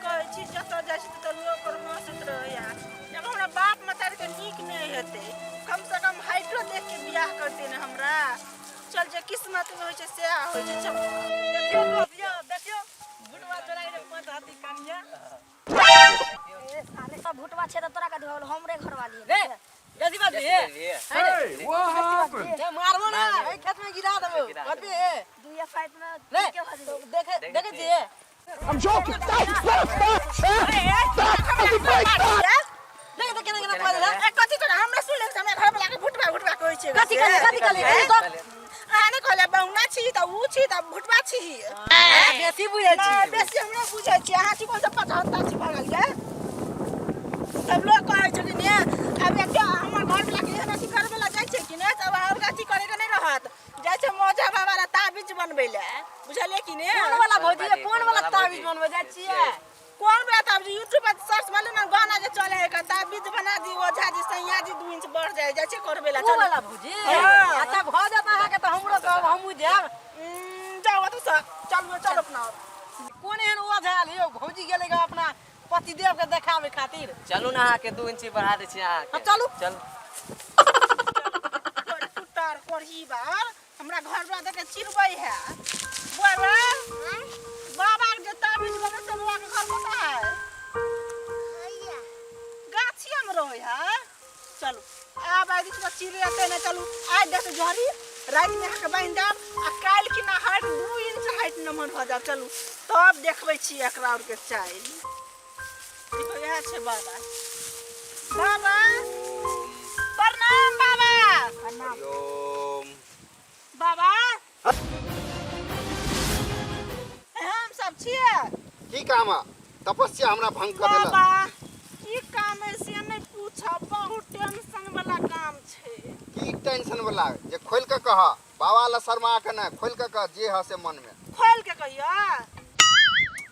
कहै छी, जतऽ जाइ छी ततऽ लोक आओर हँसैत रहैया। जब हमरा बाप मतारीके नीक नहि हेतै, कमसँ कम हाइटो देख के बियाह करतै ने हमरा। चल, जे किस्मतमे होइ छै सएह होइ छै। चल। देखियौ दोस्त यौ, देखियौ भुटवा चोरा के पांच हाथी कनिया। ए साले, सब भुटवा छै तऽ तोरा कथी भऽ गेलौ? हमरे घरवाली रे है। बेसी बात है। Hey, what happened? ए मारबो ना, एहि खेत में गिरा देबो। बतबी हे। दुइया फाइट में रे ठीके भऽ जेतौ। देखे देखे छियै। I'm joking. Stop! Stop! Stop! Stop! Stop! Stop! देख देख केना केना पड़े है। ए, कथी तोरा हमरा सुन ले, हमरा घर वाला के भुटवा भुटवा कहै छै। कथी कहले, कथी कहले? ए, तो अहाँ नहि कहले बहुना छी तऽ ऊ छी तऽ भुटवा छी। बेसी बुझै छी। नहि, बेसी हमरा बुझै छी। अहाँ छी कोन सा पचहत्तर छी भऽ गेल ये? सब लोग कहै छै कि ने आब एकटा हमर घर वाला के एहन अथी करे वाला जाइ छै कि ने, तब आओर अथी करे के नहि रहत। जाइ छै मोजा बाबा ला ताबीज बनबै लए, बुझलियै कि ने? कोन वाला भौजी, कोन वाला ताबीज बनबै जाइ छियै? कोन वाला ताबीज? यूट्यूब पर सर्च मारले ने, गाना जे चले है, ताबीज बना दी ओझा जी सैया जी 2 इंच बढ़ जाए, जाइ छै करबै ला। ओ वाला भौजी? हाँ। अच्छा, भऽ जात अहाँके तऽ हमरो कहब, हमहूँ जायब। जाउ ओतऽ सँ, चलू चल अपना। कोन एहन ओझा आयल यौ? भौजी गेलै ग अपना पतिदेव के देखाबै खातिर। चलू ने, अहाँके 2 इंची बढ़ा दै छी अहाँके। हाँ, चलू। चलू। सुतार कोढ़ी बार हमरा घर वाला देखे चिरबै है। बुआ, बाबा के जे ताबीज बने से बुआ के घर कतऽ है? गाछिया में रहै है। चलू, आब आइ दिस चिड़ेतै नहि। चलू, आइ देख झड़ी रातिमे अहाँके बान्हि देब आ काल्हि कि ना हाइट 2 इंच हाइट नमहर भऽ जायब। चलू, तब देखबै छी एकरा आरके चालि। देखो, इएह छै बाबा। बाबा प्रणाम बाबा। हरिओम। बाबा, हम सब छियै। की काम है? तपस्या हमरा भंग कर देलक। बाबा, की काम है से नहि पूछब, बहुत टेंशन वाला काम छै। की टेंशन वाला? जे खोल के कह बाबा ला, शर्मा के ना, खोल के कह जे है से मन में। खोल के कहियो।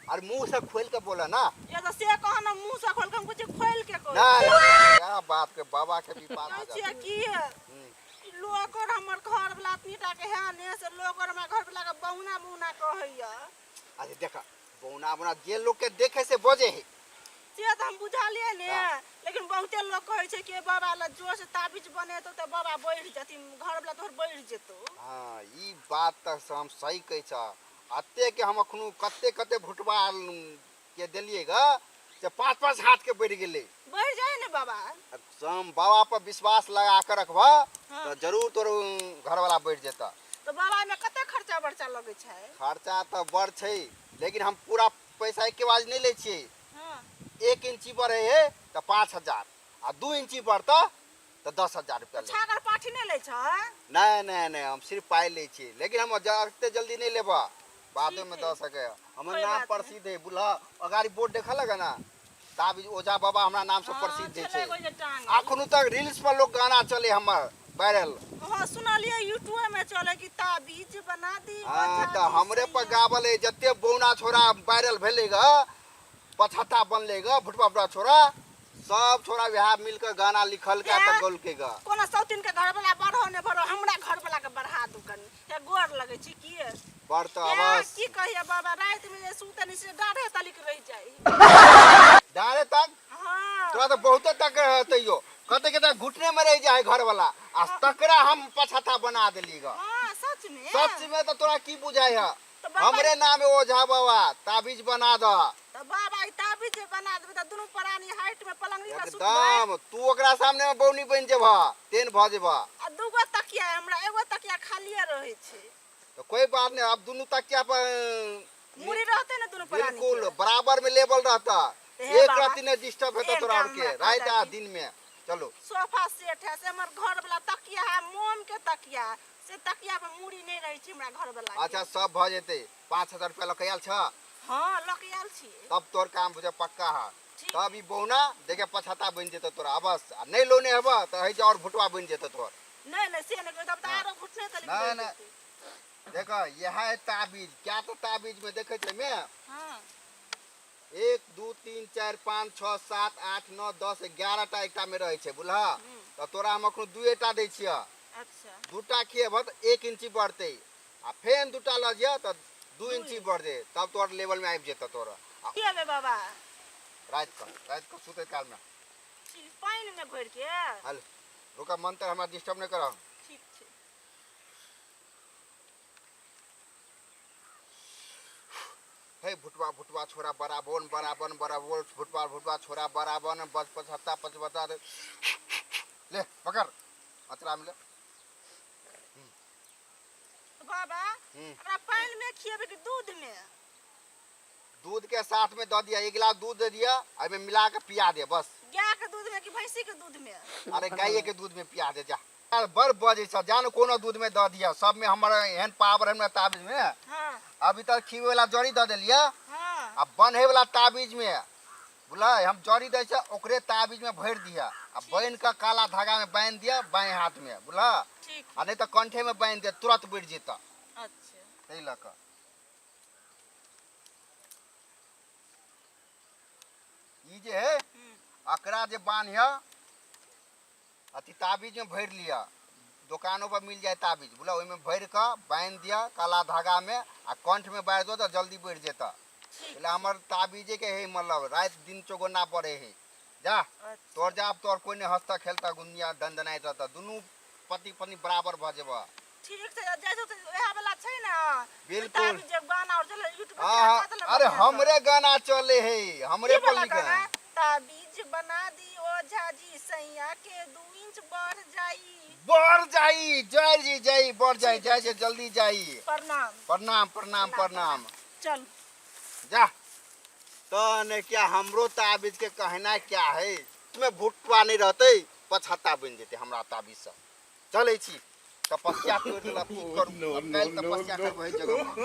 अरे मुंह से खोल के बोला ना। ये तो से कह ना, मुंह से खोल के, हम कुछ खोल के कह। ना ना, क्या बात के बाबा के भी पास कहै आ छियै जाते। की लोक और हमर घर वाला अतनीटा के है ने, से लोक और हमरा घर वाला के बहुना बहुना कहैया। अरे देखा, बौना बौना जे लोग के देखे से बजे है। से तऽ हम बुझलियै ने। हाँ। लेकिन बहुते लोग कहै छै कि बाबा ला जोश ताबीज बनेतौ तऽ बाबा बढ़ि जेथिन, घर वाला तोहर बढ़ि जेतौ। हाँ, ई बात तऽ हम सही कहै छ। अते के हम अखनु कते कते भुटबा के देलियै ग से 5 5 हाथ के बढ़ि गेलै। बढ़ि जाइ ने बाबा? हम बाबा पर विश्वास लगा के रखबह। हाँ। तऽ जरूर तोर घरवाला बढ़ि जेतऽ। तऽ बाबा, एहिमे कते खर्चा बर्चा लगै छै? खर्चा तऽ बड़ छै, लेकिन हम पूरा पैसा एके बार नहि लै छियै। हाँ। 1 इंची बढ़े है तऽ 5000 आ 2 इंची बढ़तऽ तऽ 10,000 रुपया लेब। छागर पाठी नहि लै छै? नहि नहि नहि, हम सिर्फ पाइ लै छियै, लेकिन हम एते जल्दी नहि लेबह, बादोमे ठीक दऽ सकै। हमर कोइ नाम बात नहि। प्रसिद्ध है, बुझलह? अगाड़ी बोर्ड देखऽ लगे ना, ताबीज ओझा बाबा हमरा नाम से हाँ, प्रसिद्ध छलै छै। एगो जे टांगल। अखनु तक रील्स पर लोग गाना चले हमर वायरल। हाँ, सुनलियै यूट्यूब में चले कि ताबीज बना दी हाँ ओझा तऽ जी हमरे पर सैया। गावल है। जते बौना छोरा वायरल भेलै ग, पछता बनलै ग, भुटबा भुटबा छोरा सब छोरा वएह मिल के गाना लिखल के तऽ गौलकै ग। कोनो सौतीन के घर वाला बढ़ो ने बढ़ो, हमरा घर वाला के बढ़ा दू कनी, हे गोर लगै छी। की बड़ तऽ ए, अवश्य। की कहिए बाबा, राति में जे सुते नहीं से डाढ़े तलिक रहि जाइ। डारे तक? हाँ। तोरा तऽ बहुते तक तैयो कते कते घुटने में रहि जाइ घर वाला आ तकरा हम पछता बना देली ग। हाँ, सच में? सच में। तऽ तोरा की बुझाइ है? तऽ बाबा हमरे नाम है ओझा बाबा, ताबीज बना द। तऽ बाबा, ई ताबीज जे बना देबै तऽ दुनू प्राणी हाइट में पलंगड़ी पर सुतबै। एकदम, तू ओकरा सामने में बौनी बनि जेबह, तेन भऽ जेबह। आ दूगो तकिया है हमरा, एगो तकिया खालिए रहै छै। तऽ कोई बात नहीं, अब दुनू तकिया पर मुड़ी रहतै ने दुनू प्राणी बिल्कुल के? बराबर में लेवल रहता। हे एक बाबा, राति नहीं डिस्टर्ब हेतौ एहन तोरा काम आर के हमरा राति आ कर। दिन में। चलो। सोफा सेट है, से हमर घर वाला तकिया है, मोम के तकिया, से तकिया पर मुड़ी नहीं रहै छै हमरा घर वाला के। अच्छा, सब भऽ जेतै। 5000 रुपया लऽ के आयल छ? हाँ, लऽ के आयल छी। तब तोर काम बुझे पक्का है। ठीक। तब ई बौना देखे पछता बनि जेतौ तोरा अवश्य, आ नहि लोने हेबह तऽ हइ जे और भुटवा बनि जेतौ तोहर। नहीं नहीं, से नहीं तब तऽ हाँ। आरो घुटने तलिक नहीं, रहि नहीं। जेतै। देख, यह है ताबीज। क्या तो ताबीज में देखे छै में हाँ। 1 2 3 4 5 6 7 8 9 10 11 टा एकटा में रहै छै, बुझलह? तऽ तोरा हम अखन दुएटा दै छियह। अच्छा। दूटा खिएबह तऽ 1 इंची बढ़तै आ फेन दूटा लऽ जियह तऽ 2 इंची बढ़तै, तब तोहर लेवल में आबि जेतौ तोरा। खिएबै बाबा? राति कऽ, राति कऽ सुतै कालमे। ठीक, पानिमे घोरि के। हल रुका, मंत्र हमरा डिस्टर्ब नहि करऽ। ठीक छै। हे भुटवा भुटवा छोरा बराबन बराबन बराबर, भुटवा भुटवा छोरा बराबन, बस पचहत्ता पचहत्ता। ले पकड़, अचरा में ले। बाबा, हमरा पानि में खिएबै कि दूध में? दूध के साथ में दऽ दिया। एक गिलास दूध दे दिया, एहिमे मिला के पिया दे बस। गाय के दूध में कि भैंसी के दूध में? अरे, गाये के दूध में पिया दे। जा यार, बड़ बजै छ। जान, कोनो दूध में दऽ दिया, सब में हमर एहन पावर है ताबीज में। अभी तक खीबे वाला जड़ी दऽ देलियै। आ बन्हे वाला ताबीज में बुझलै, हम जड़ी दै छै, ओकरे ताबीज में भरि दिया आ बान्हि कऽ काला धागा में बान्हि दिया बाएं हाथ में, बुझल? ठीक। आ नहीं तऽ कंठे में बान्हि दिया, तुरंत बढ़ि जेतऽ। अच्छा। ताहि लऽ कऽ ई जे है, एकरा जे बान्हिय, अथी ताबीज में भरि लिअ। दोकानो पर मिल जाए ताबीज, बुझल? ओहिमे भरि कऽ बान्हि दिअ काला धागा में आ कंठ में बान्हि दो तऽ जल्दी बढ़ि जेतऽ। એટલે हमर ताबीजे के है, मतलब राति दिन चौगुना पड़े है। जा। तोर जा, आब तोर कोई नहीं हंसता खेलता, गुनिया दनदनाइत रहता। दुनू पति पत्नी बराबर भऽ जेबऽ। ठीक छै, जाइ छौ तऽ इएह वाला छै ने? बिल्कुल। ताबीज जे गाना और चले यूट्यूब पर। हाँ, अरे हमरे गाना चले है, हमरे की पर वाला लिखा गाना? है। ताबीज बना दी ओझा जी, सैया के 2 इंच बढ़ जाई। बढ़ जाई, जय जी जाई, बढ़ जाई, जाई से जल्दी जाई। प्रणाम। प्रणाम, प्रणाम, प्रणाम। चल। जा तो ने क्या हमरो ताबीज के कहना क्या है, इसमें भुटवा नहीं रहते, पछत्ता बनि जेतै हमरा ताबीज से। चलै छी, तपस्या तोड़ि देलक, की करू? काल्हि तपस्या करबै एहि जगह पर।